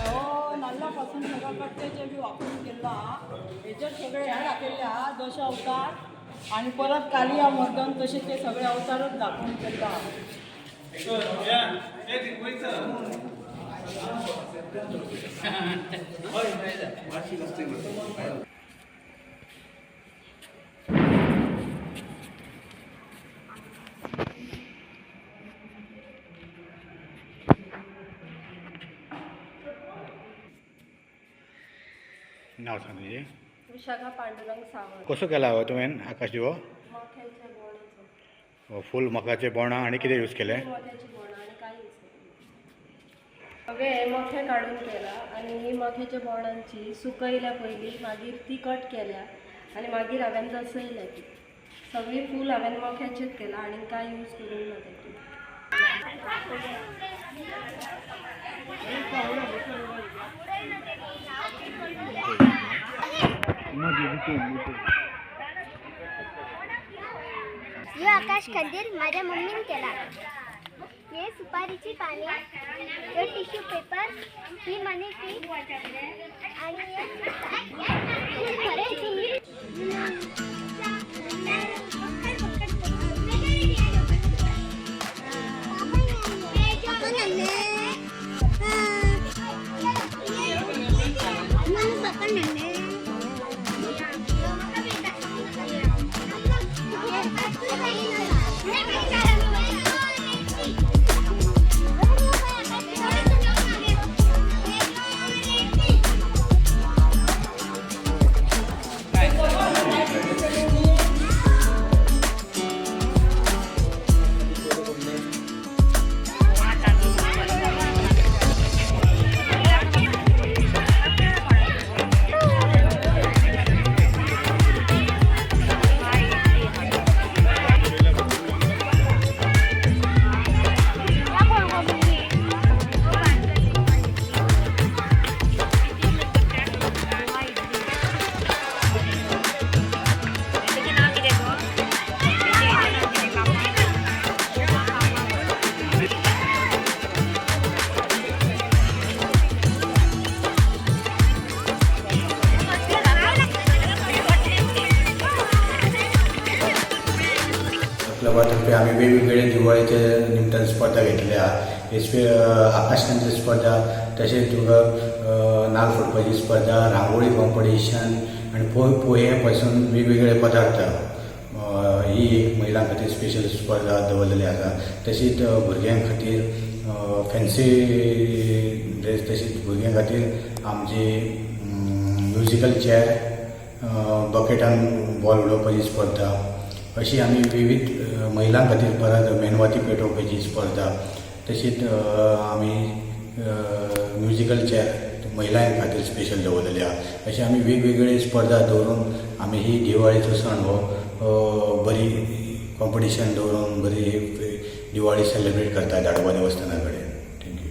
हो नाल्ला पासून सगळं कट्ट्याचे बी वापरून केल्लो हा. हेच्यात सगळे ह्या दाखयल्ले हा दश अवतार आणि परत कालिया मर्दन तसे ते सगळे अवतारच दाखवून केल्लो हा. नाव सांग तुजें. विशाखा पांडुरंग सावंत. कसो केला हो तुवें आकाश दिवो? मख्याच्या बोणाचो. फूल मकाचे बोणां आनी कितें यूज केलें? मख्याची बोणां आनी कांय यूज केलें. सगळे हे मखे काडून केला आनी ही मख्याच्या बोणांची सुकयल्या पयलीं, मागीर ती कट केल्या आनी मागीर हांवें दसयल्या. ती सगळी फूल हांवें मख्याचेच केला आनी कांय यूज करूंक ना तेतून. यो आकाश कंदील माझ्या मम्मीने केला. हे सुपारीची पाने, हे टिश्यू पेपर, ही मनी ट्री आणि हे खरे. क्लबातर्फे आम्ही वेगवेगळे दिवाळीच्या निमतान स्पर्धा घेतल्या. आकाशकंदील स्पर्धा, तशेंच तुका नाल फोडपाची स्पर्धा, रांगोळी कॉम्पिटिशन आनी पोहे पासून वेगवेगळे पदार्थ, ही एक महिलां खातीर स्पेशल स्पर्धा दवरलेली आसा. तशीच भुरग्यां खातीर फॅन्सी ड्रेस, तशीच भुरग्यां खातीर आमची म्युजिकल चेअर, बकेटान बॉल उडोवपाची स्पर्धा, अशी आमी विविध महिलां खातीर परत मेणवाती पेटोवपाची स्पर्धा, तशीच आमी म्युजिकल चेअर महिलां खातीर स्पेशल दवरलेली आहा. अशी आमी वेगवेगळे स्पर्धा दवरून आमी ही दिवाळीचो सण हो बरी कॉम्पिटिशन दवरून बरी दिवाळी सेलिब्रेट करता धाडोबा देवस्थाना कडेन.